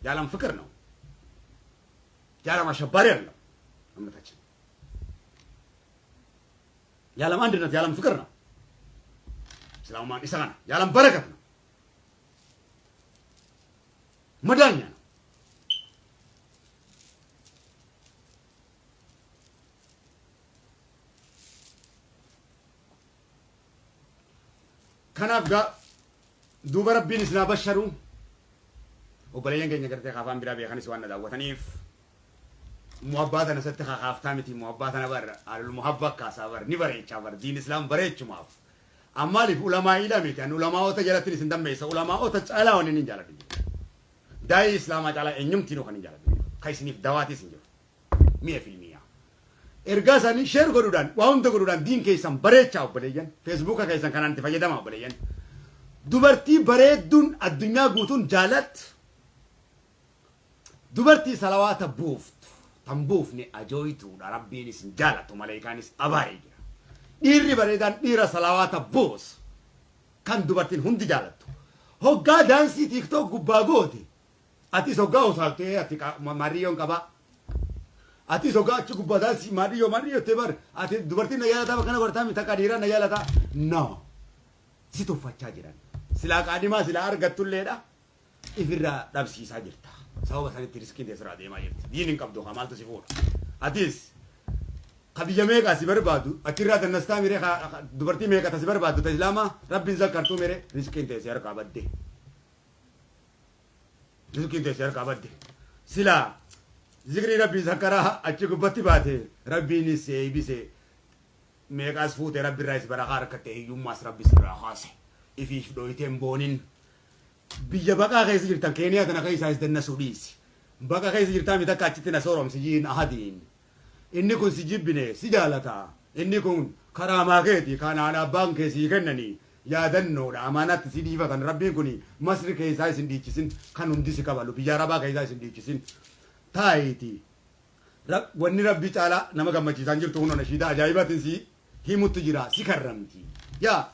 Speaker 1: የዓለም ፍቅር ነው፣ የዓለም አሸባሪ አይደለም እምነታችን። የዓለም አንድነት የዓለም ፍቅር ነው። እስላሙማን isa kana የዓለም በረከት ነው፣ መዳኛ ነው። Kanaaf gaa duuba Rabbiin isin haa basharu. Obboleeyyan keenya gartee afaan biraa beekanis waan na daawwataniif muhabbaa tana isatti kakaaftaa miti. Muhabbaa tana bar alul muhabba kaasaa bar ni bareechaa bar diin islaam bareechumaaf. Ammaaliif ulamaa'iidha miti, ani ulamaa'ota jalatti isin dammeessa. Ulamaa'ota caalaa wanni hin jaaladhu jiru. Daa'ii islaamaa caalaa eenyumtiinuu kan hin jaaladhu jiru. Ka isiniif dawaatis hin jiru. Mi'a filmiyaa. Ergaa isaanii share godhuudhaan, waa hunda godhuudhaan diin keessan bareechaa obboleeyyan. Feesbuuka keessan kanaan itti fayyadamaa obboleeyyan. Dubartii bareedduun addunyaa guutuun jaalattu dubartii salawaata buuftu, tan buufne ajooytuudha. Rabbiinis hin jaalatu, maleekaanis abaaree jira. Dhiirri bareedaan dhiira salawaata buusu kan dubartiin hundi jaalattu. Hoggaa daansii TikTok gubbaa goote, atis hoggaa utaaltee ati maariyyoon qabaa. Atis hoggaa achi gubbaa daansii maariyyoo maariyyoo ta'e bar ati dubartiin na jaalataa bakka na godhataa miti, takka dhiiraa na jaalataa. No. Si tuffachaa jiran. Silaa qaadimaa silaa argattulleedha. Ifirraa dhabsiisaa jirta. Sababa sanitti riskiin teessirraa deemaa jirti. Diin hin qabdu haa maaltu si fuudha. Atis ka biyya meeqaa si barbaadu achirraa dannastaa miree, dubartii meeqa ta si barbaaddu ta islaamaa rabbiin zakkartuu miree, riskiin teessee harkaa badde. Riskiin teessee harkaa badde. Silaa zikrii rabbii zakkaraa achi gubbatti baate, rabbiinis si eeybise, meeqaas fuute, rabbi irraa is barakaa harkatte, hiyyummaas rabbi sirraa kaase. Ifiif dhooytee hin boonin. Biyya baqaa keessa jirtan, Keeniyaa tana keessaa is dannasuu dhiisi. Baqa keessa jirtaa miti, akka achitti na sooromsi jiin ahadiin. Inni kun si jibbine si jaalata. Inni kun karaamaa keeti kan haadha abbaan kee sii kennanii yaadannoodha, amaanaatti si dhiifatan. Rabbiin kun Masri keessaa isin dhiichisin, kan hundi si kabalu biyya Arabaa keessaa isin dhiichisin. Taayitii. Wanni rabbi caalaa nama gammachiisaan jirtu kun nashiidaa ajaa'ibaatiin si himutti jira, si karramti. Yaa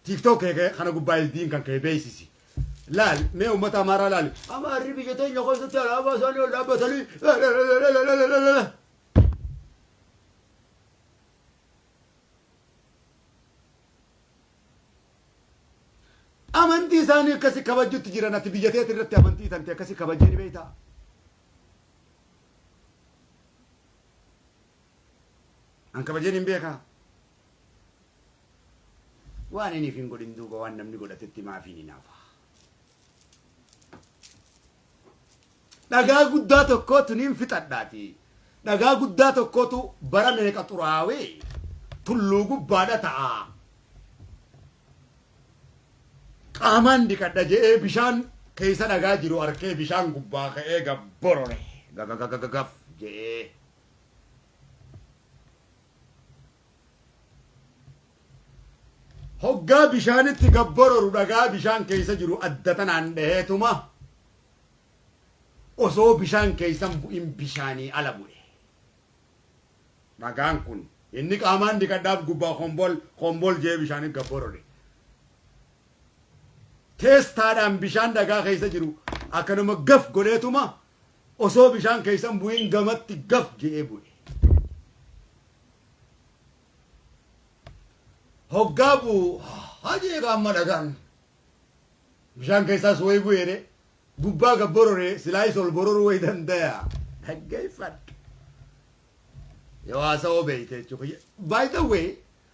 Speaker 1: TikTok kee kana gubbaa diin kan kee beeksisi. Laal mee uummata Amaaraa laali. Amaarri biyya teenya keessatti alaabaa isaanii ol dhaabbatanii. Amantii isaanii akkasi kabajjutti jiran, ati biyya teeti irratti amantii tante akkasi kabajjee ni beektaa? An kabajeen hin beekaa. Waan inni hin godhin duuba waan namni godhatetti maafiin hinaafa? Dhagaa guddaa tokkootu niin fixadhaati. Dhagaa guddaa tokkootu bara meeqa xuraawee tulluu gubbaadha ta'a. Qaamaan dhiqadha je'ee bishaan keessa dhagaa jiru arkee bishaan gubbaa ka'ee gabborore gagagagagaf je'ee. Hoggaa bishaanitti gabbororu dhagaa bishaan keessa jiru adda tanaan dhaheetuma osoo bishaan keessan bu'in bishaanii ala bu'e. Dhagaan kun inni qaamaan dhiqadhaaf gubbaa kombol kombol jee bishaanitti gabborore. Teestaadhaan bishaan dhagaa keessa jiru akkanuma gaf godheetuma osoo bishaan keessan bu'in gamatti gaf je'ee bu'e. Hoggaa bu'u hajee qaama dhagaan bishaan keessaas wayi bu'eere gubbaa gabborore, silaayis ol bororuu wayi dandaya. Dhaggeeffadhu. Yoo haasawoo beeyte jechuudha. By the way,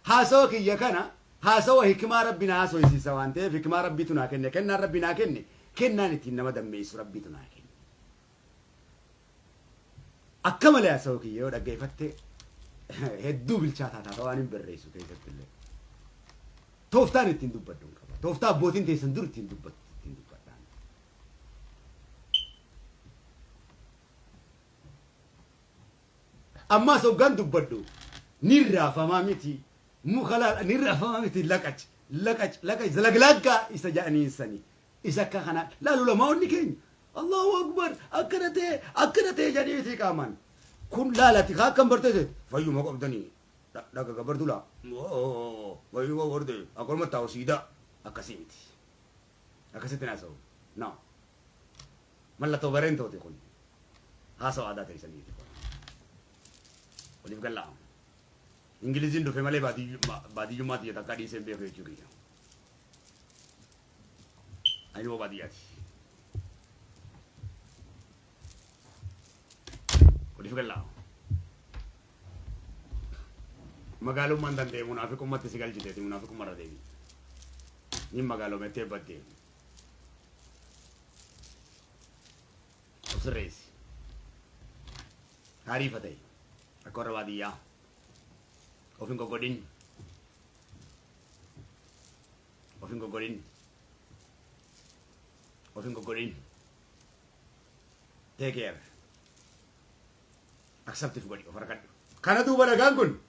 Speaker 1: haasawa kiyya kana haasawa hikimaa rabbi na haasoysiisa waan ta'eef, hikimaa rabbiitu naa kenne, kennaan rabbi naa kenne, kennaan ittiin nama dammeessu rabbiitu naa kenne. Akka malee haasawa kiyya yoo dhaggeeffatte hedduu bilchaataa taata waan hin barreessu keessatti illee. Tooftaan ittiin dubbadhu hin qaba. Tooftaa abbootiin teessan dur ittiin dubbattu ittiin dubbadhaan. Ammaas hoggaan dubbadhu ni raafamaa miti, muka laal ni raafamaa miti, laqac laqac laqac zalaglaggaa isa jedhaniin sani isa akka kana laalu lamaonni keenya Allahu akbar akkana ta'e akkana ta'e jedhanii miti qaamaan kun laalati kaa akkam bartee fayyuma qabdanii dhaga gabartu laa fayyuma barte akkanuma taa'u siidaa akkasii miti, akkasitti naasa'u no mallattoo bareentooti kun, haasawa aadaa teessaniiti kun. Waliif gallaa. Ingiliziin dhufe malee baadiyyummaa tiyya takkaa dhiisee hin beeku jechuu kiyya. Ani ilma baadiyyaati. Waliif gallaa. Magaalummaan danda'e munaafiqummatti si galchiteeti munaafiqummarra deebi. Ni magaalomettee badde. Of sirreessi. Taariifa ta'e. Akka warra baadiyyaa. Of hin goggodhin. Of hin goggodhin. Of hin goggodhin. Take care. Accept if godhi of harkadhu. Kana duuba dhagaan kun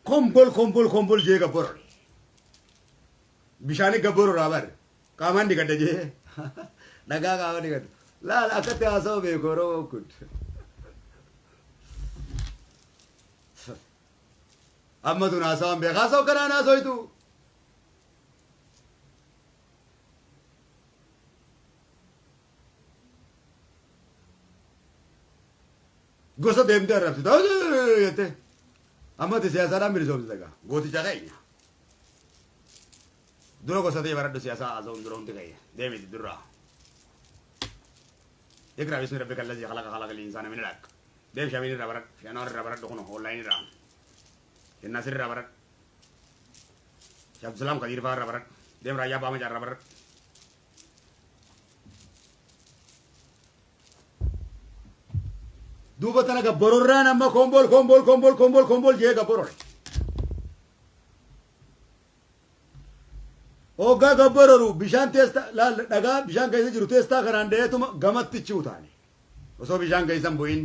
Speaker 1: kombol kombol kombol jee gabborore. Bishaani gabbororaa bar. Qaamaan dhiqadha jee. Dhagaa qaama dhiqadha. Laal akkatti haasa'u beeku Oromoon kun. Amma tun haasawaan beeka. Haasawu kanaan haasoytu. Gosa deemtee arrabsita. Jettee. Amma ati siyaasaadhaan bilisoomsita egaa. Gooticha keenya. Dura gosa ta'e baradhu siyaasaa haasa'uun dura hundi keenya. Deemiti durraa. Iqra bismi rabbika allazii khalaqa khalaqal insaana min alaq. Deem shamiin irraa baradhu. Shanoor irraa baradhu kunoo online irraa. Jennaasir irraa baradhu. Abdusalaam Kadiir fa'aa irraa baradhu. Deem Raayyaa Abbaa Macaa irraa baradhu. Duuba tana gabbororraan amma koombool koombool koombool koombool koombool jee gabborore. Hoggaa gabbororu bishaan teesta laal dhagaa bishaan keessa jiru teestaa kanaan da'eetuma gamatti chi'u taane. Osoo bishaan keessa hin bu'in.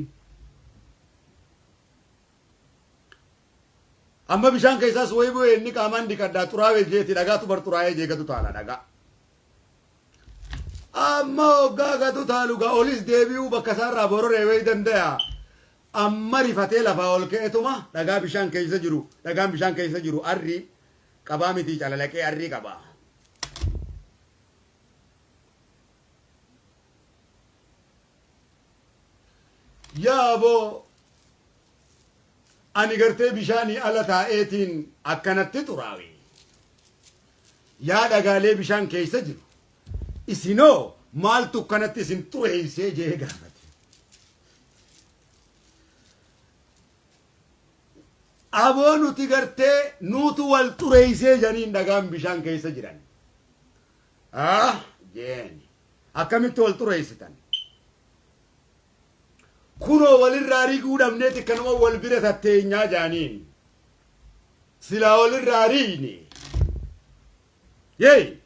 Speaker 1: Amma bishaan keessaas wayii bu'ee inni qaamaan dhiqadhaa xuraawee jeeti dhagaatu bar xuraa'ee jee gatu taala dhagaa. Amma hoggaa gatu taalu gaa olis deebi'uu bakka isaarraa bororee wayii danda'a. Amma rifatee lafaa ol ka'eetuma dhagaa bishaan keessa jiru dhagaan bishaan keessa jiru arrii qabaa mitii calalaqee arrii qaba. Yaa aboo ani gartee bishaanii ala taa'eetiin akkanatti xuraawe. Yaa dhagaalee bishaan keessa jiru isinoo maaltu akkanatti isin xureessee jee gaafate. Aboo nuti gartee nuutu wal xureessee janiin dhagaan bishaan keessa jiran. Ah jeeni. Akkamitti wal xureessitan? Kunoo walirraa riguu dhabneeti kanuma wal bira tatteenyaa jaaniin. Silaa walirraa riine. Yee!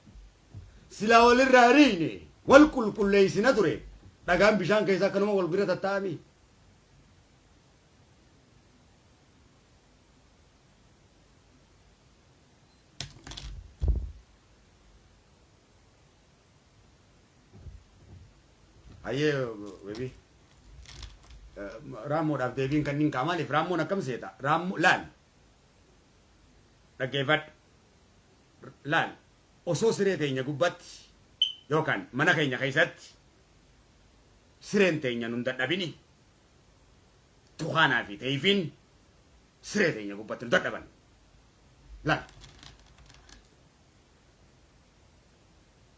Speaker 1: Silaa walirraa riine wal qulqulleessina ture. Dhagaan bishaan keessa akkanuma wal bira tattaa'ami. Hayyee webi. Raammoodhaaf deebiin kan kaa maaliif raammoon akkam seeta? Raammoo laal. Dhaggeeffadhu. Laal. Osoo siree teenya gubbatti yookaan mana keenya keessatti sireen teenya nun dadhabini tukaanaa fi teeyfiin siree teenya gubbatti nu dadhaban. Laal.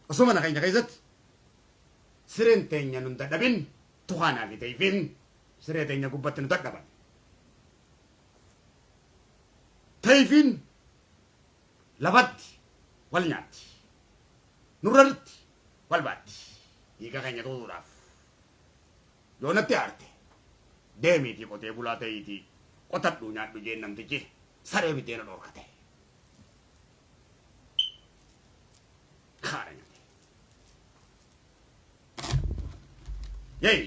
Speaker 1: Osoo mana keenya keessatti sireen teenya nun dadhabin tukaanaa fi teeyfiin siree teenya gubbatti nu dadhaban. Teeyfiin lafatti wal nyaatti. Nurratti wal baatti. Dhiiga keenya xuuxuudhaaf. Yoo natti aarte deemiitii qotee bulaa ta'iitii qotadhuu nyaadhu jeen namtichi saree biddeena dhoorkate. Kaara nyaate. Yey!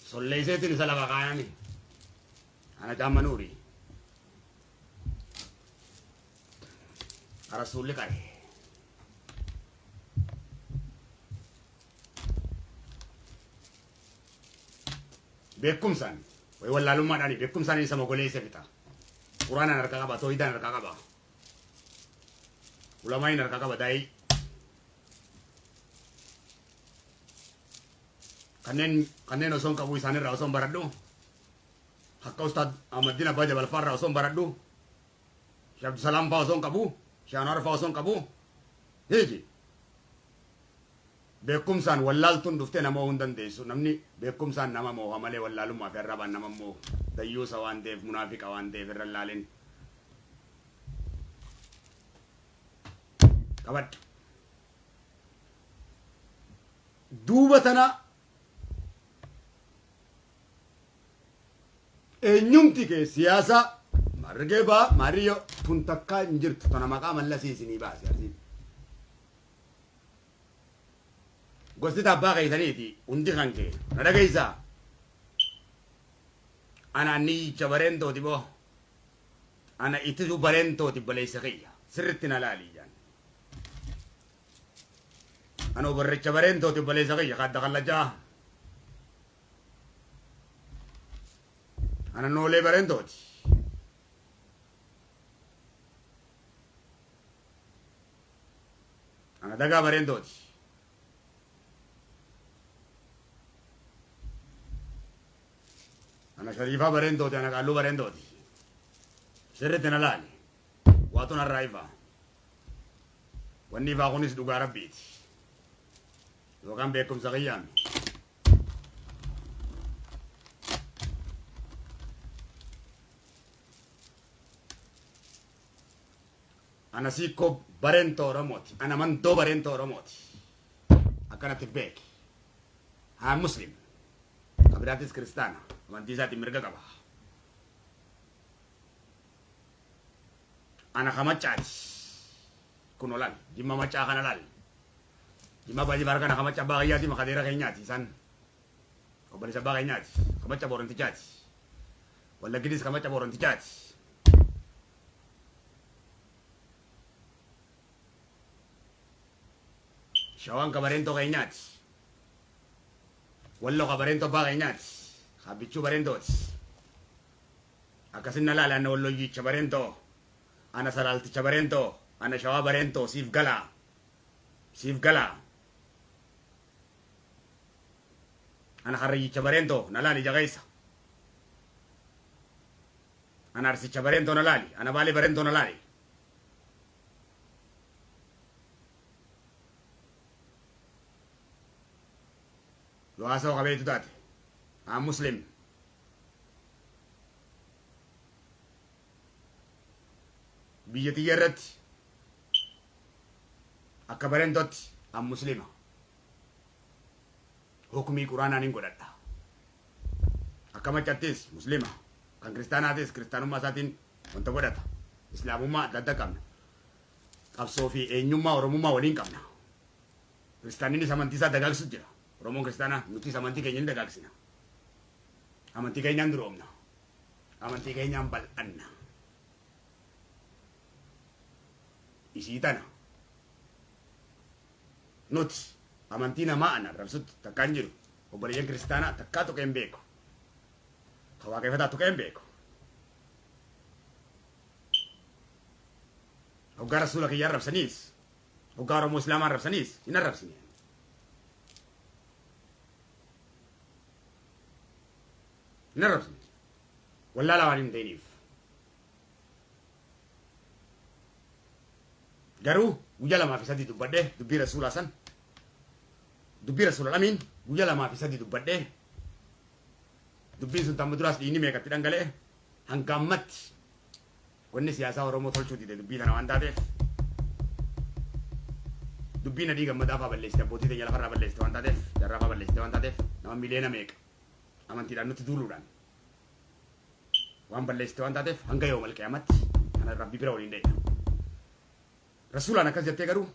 Speaker 1: Solleesseetiin isa lafa kaayame. Ana caamma nuuri. Rasuulli qare. Beekumsaan wayi wallaalummaadhaan beekumsaan isa mogoleessa fixa. Quraanaan harkaa qaba, toohidaan harkaa qaba. Ulamaayin harkaa qaba daa'ii. Kanneen kanneen osoon qabu isaanirraa osoon baradhu. Akka Ustaad Ahmadiin Abbaa Jabal fa'arraa osoon baradhu. Sheekh Abdusalaam fa'aa osoon qabu. Sheekh Anwar fa'aa osoon qabu. Hiiki. Beekumsaan wallaaltuun dhuftee nama moo'uu hin dandeessu. Namni beekumsaan nama mooha malee wallaalummaa fi arrabaan nama hin moohu. Dayyuusa waan ta'eef, munaafiqa waan ta'eef irra hin laalin. Qabadhu. Duuba tana eenyumti kee siyaasaa margee baa maariyo tun takkaa hin jirtu tana maqaa mallasii isinii baase arsiin. Gosti abbaa keessaniiti hundi kan kee na dhageessaa. Ana anniyicha bareentooti boo. Ana ittisu bareentooti baleessa kiyya sirritti na laali jaan. Ana obarrecha bareentooti obboleessa kiyya kaadda kallachaa. Ana noolee bareentooti. Ana dagaa bareentooti. Ana shariifaa bareentooti. Ana qaalluu bareentooti. Sirritti na laali. Waatu narraa ifaa. Wanni ifaa kunis dhugaa rabbiiti. Yookaan beekumsa kiyyaami. Ana siikkoo bareentoo Oromooti. Ana mandoo bareentoo Oromooti. Akkanatti beeki. Haa Muslim. Kabiraatis kiristaana. Amantii isaatiin mirga qaba. Ana ka maccaati. Kunoo laal. Jimma maccaa kana laal. Jimma abbaa jifaar kana ka macca abbaa kiyyaati makadeera keenyaati isaan. Obboleessa abbaa keenyaati. Ka macca boorantichaati. Wallagginis ka macca boorantichaati. Shawaan ka bareentoo keenyaati. Wallo ka bareentoo abbaa keenyaati. Ka bichuu bareentooti. Akkasin na laali ana walloyyicha bareentoo. Ana salaalticha bareentoo. Ana shawaa bareentoo siif galaa. Siif galaa. Ana harriyyicha bareentoo na laali ija keessa. Ana arsicha bareentoo na laali. Ana baalee bareentoo na laali. Yoo haasawa qabeetu taate. I'm Muslim. Biyya tiyya irratti akka bareentotti an muslima. Hukmii quraanaa nin godhadha. Akka maccattis muslima. Kan kiristaanaatis kiristaanummaa isaatiin wanta godhata. Islaamummaa adda adda qabna. Qabsoo fi eenyummaa Oromummaa waliin qabna. Kiristaanninis amantii isaa dagaagsu jira. Oromoon kiristaanaa nutis amantii keenya ni dagaagsina. Amantii keenyaan duroomna. Amantii keenyaan bal'anna. Isii tana. Nuti amantii namaa ana arrabsutti takkaa hin jiru. Obboleeyyan kiristaanaa takkaa tuqee hin beeku. Ka waaqeffataa tuqee hin beeku. Hoggaa rasuula kiyya arrabsaniis, hoggaa Oromoo Islaamaa arrabsaniis hin arrabsine. Hin arrabsine. Wallaalaa waan hin ta'iniif. Garuu guyyaa lamaa fi sadii dubbadhee dubbii rasuulaa san dubbii rasuula lamiin guyyaa lamaa fi sadii dubbadhee dubbiin sun tamma duraas dhiigni meeqatti dhangala'e hanga ammatti wanni siyaasaa Oromoo tolchuu dide dubbii tana waan taateef dubbii nadhii gammadaa faa balleessite abbootii teenya lafarraa balleessite waan taateef jarraa faa balleessite waan taateef nama miliyoona meeqa amantiidhaan nutti duuluudhaan waan balleessite waan taateef hanga yoomal qiyaamatti kana rabbi bira waliin dheedha. Rasuulaan akkas jettee garuu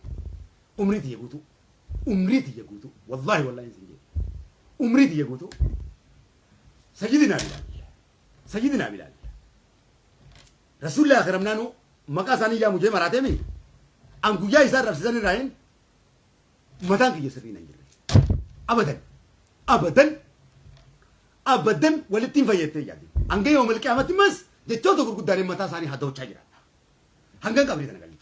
Speaker 1: umrii tiyya guutuu umrii tiyya guutuu wallaahi wallaahi sin jedhe umrii tiyya guutuu sayyidinaa Bilaal sayyidinaa Bilaal rasuulli akhiramnaanuu maqaa isaanii yaamu jee maraatee mi an guyyaa isaan rabsisan irraa hin mataan kiyya sirrii nan jirre abadan abadan abadan walitti hin fayyattee yaadde hanga yoomal qiyaamatti mas jechoota gurguddaaleen mataa isaanii hadoochaa jiraadha hangan qabrii tana galitutti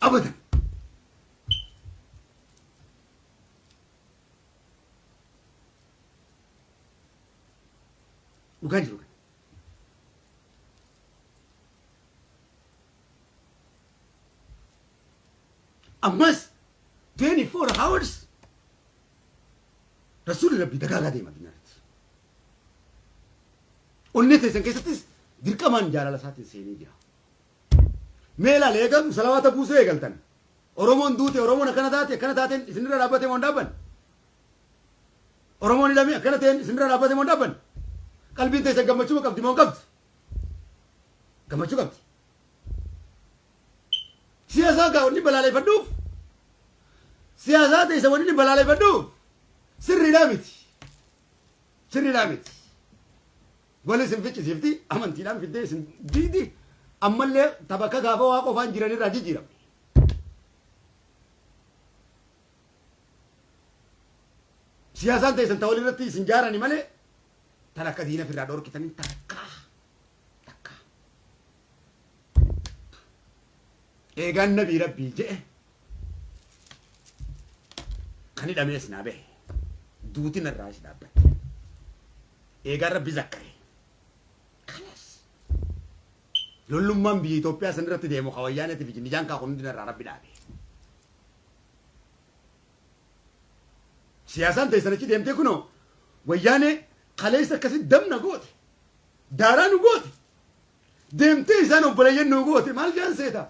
Speaker 1: Abadan. Dhugaan jiru kana. Ammas 24 hours Rasuulli Rabbii dagaagaa deema addunyaa irratti. Onnee teessan keessattis dirqamaan jaalala isaatiin seenee jira. Mee ilaali eegaltu salawaata buusuu eegaltan. Oromoon duute Oromoon akkana taate akkana taateen isinirra dhaabbatee moo hin dhaabbanne? Oromoon hidhame akkana ta'een isinirra dhaabbatee moo hin dhaabbanne? Qalbiin teessan gammachuu qabdi moo hin qabdu? Gammachuu qabdi. Siyaasaa gaa wanni balaaleffadhuuf siyaasaa teessa wanni balaaleffadhuuf sirriidhaa miti. Sirriidhaa miti. Wal isin ficcisiifti amantiidhaan fiddee isin diidi ammallee tabakka gaafa waa qofaan jiran irraa jijjiiramne. Siyaasaan teessan ta walirratti isin jaarani malee tan akka diina firraa dhorkitanii takkaa takkaa. Eegaan nabii rabbii je'e kan hidhamees naa bahe duuti narraa is dhaabbatte. Eegaan rabbi zakkare. Kalas. Lollummaan biyya Itoophiyaa san irratti deemu ka wayyaaneetii fi jinnijaan kaa kun hundi narraa rabbi dhaabe. Siyaasaan teessan achi deemtee kunoo wayyaanee kaleessa akkasitti damna goote. Daaraa nu goote. Deemtee isaan obboleeyyan nu goote maal jaan seeta?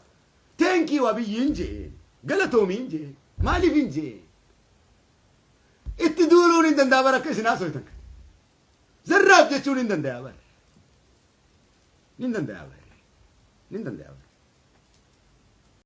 Speaker 1: Thank you Abiyyi hin jeen. Galatoomi hin jeen. Maaliif hin jeen? Itti duuluun hin danda'a bara akka isin haasoytan kana. Zarraaf jechuun hin danda'a bara. Hin danda'a bara. Hin danda'a bara.